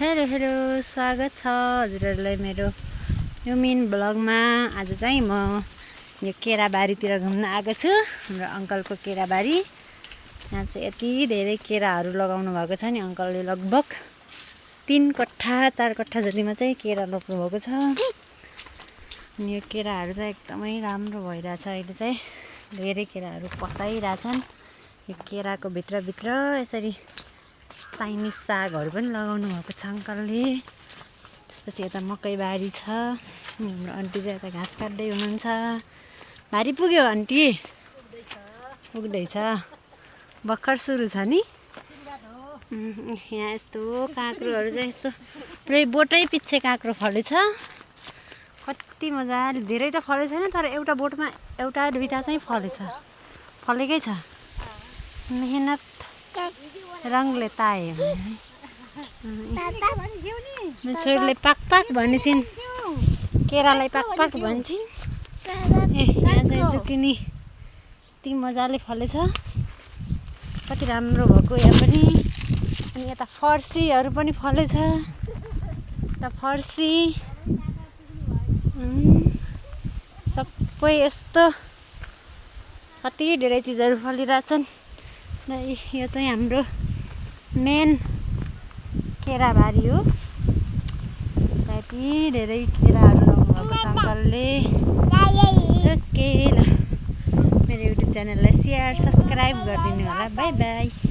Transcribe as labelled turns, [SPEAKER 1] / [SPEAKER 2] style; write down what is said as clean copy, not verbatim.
[SPEAKER 1] Hello hello, स्वागत छ हजुरहरूलाई मेरो यो मेन ब्लगमा। आज चाहिँ म यो केराबारीतिर घुम्न आएको छु। हाम्रो अङ्कलको केराबारी। यहाँ चाहिँ यति धेरै केराहरू लगाउनु भएको छ नि अङ्कलले। लगभग 3 कट्ठा 4 कट्ठा जतिमा चाहिँ केरा रोप्नु भएको छ। अनि यो केराहरू चाहिँ एकदमै राम्रो भइरहेछ। अहिले चाहिँ धेरै केराहरू पसाइरहेछन्। यो केराको भित्रभित्र यसरी चाइनिज सागहरू पनि लगाउनु भएको छ अङ्कलले। त्यसपछि यता मकै बारी छ। हाम्रो आन्टी चाहिँ यता घाँस काट्दै हुनुहुन्छ। बारी पुग्यो आन्टी? पुग्दैछ। भर्खर सुरु छ नि। यहाँ यस्तो काँक्रोहरू चाहिँ यस्तो पुरै बोटै पिच्छे काँक्रो फलेछ। कति मजाले, धेरै त फलेको छैन तर एउटा बोटमा एउटा दुईटा चाहिँ फलेछ, फलेकै छ। मेहनत रङले तायो। छोरीले पाक पाक भनेछिन्, केरालाई पाक पाक भन्छन्। यहाँ चाहिँ जुकिनी यति मजाले फलेछ, कति राम्रो भएको यहाँ पनि। अनि यता फर्सीहरू पनि फलेछ। यता फर्सी सबै यस्तो कति धेरै चिजहरू फलिरहेछन्। यो चाहिँ हाम्रो मेन केराबारी हो। यति धेरै केराहरू लगाउनुभएको छ अङ्कलले। ओके ल, मेरो युट्युब च्यानललाई सेयर सब्सक्राइब गरिदिनु होला। By by.